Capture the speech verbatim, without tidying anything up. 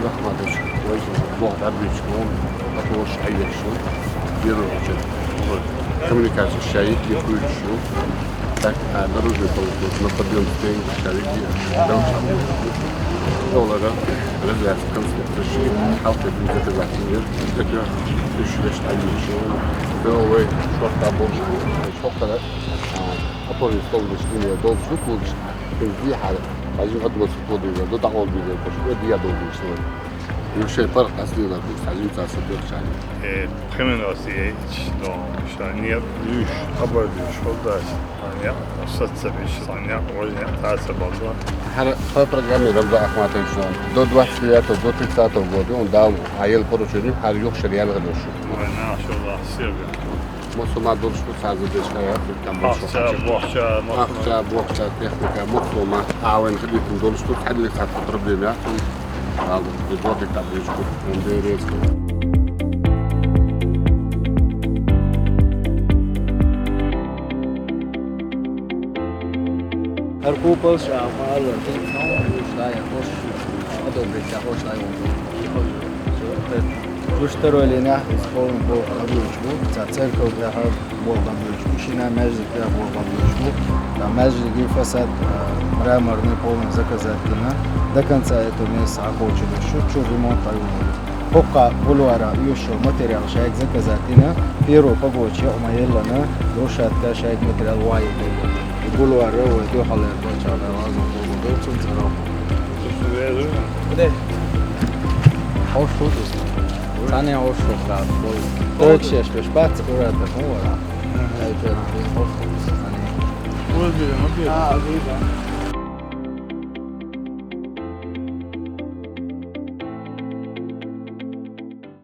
Ахматович, вай боху дӀабечу, хӀокхо ваша Ӏайош ву. Первый очередь. Коммуникация шайик, я куьйдуш ю. Так, а, дорожный полотно, на подъём стенки, шайик, я. Доллара, развязка, конструкция, шайик, хьалта, заказать, нет. Так, я, тысяча леш Ӏайош ю. Вай, шорта болуш, шорта, а, опорный столб леш, линия долуш ю, кулгаш. Из дехьара, хьажи хӀадмас кодийла, ду дӀакъовлабийла, баш, э, дия долуш вай. Ю шай паргӀат хьастийла, бу хьажи цацаберчани. Э, пхи минот ецча, но, ша не луьйш, хабар луьйш, хӀордаш, а не, саца биш, а не, ой, не, цаца балла. ХӀара, хӀара программе Рамзан Ахматович, до двадцать девятого, до тридцатого года, он дал, а ел поручение, хӀара юхшар ял гӀадош. Ой, на, шо ла, сирга. Мосума долуш ду цаьрца деш хьаяр, там болуш ахча, бохча, мосума. Ахча, бохча, техника, мосума. А вайн хилитин долуш ду, хьаьдилиг цхьацца проблема яц. Алла, и дохик там деш ду, он дерец. Аркупалш, а, ма алла, ты, ну, уж, да, я, хош, а, добре, я, хош, да, я, вот. Уж второй линия, исполнен бу, хабуч бу, ца церковь, да, бу, хабуч бу, шина межлик, да, бу, хабуч бу, да, межлик и фасад, а, мраморный полный заказать дина. До конца этого месяца охочу дышу, чу ремонт, а, ю. Хокка бульвара юшу материал шайк заказать дина, первый погочи, а, ма еллана, брусчатка шайк материал вай. Бульвара вай духалер бача, вай лазу, бу, бу, цун царапа. Куди? Хьо шу ду. Цхьана хьо шу хаа. Тойк шеш беш бац, ура, так, ну, вара. Ай, так, хьо шу ду, цхьана. Ой, бе, ма бе. А, бе, да.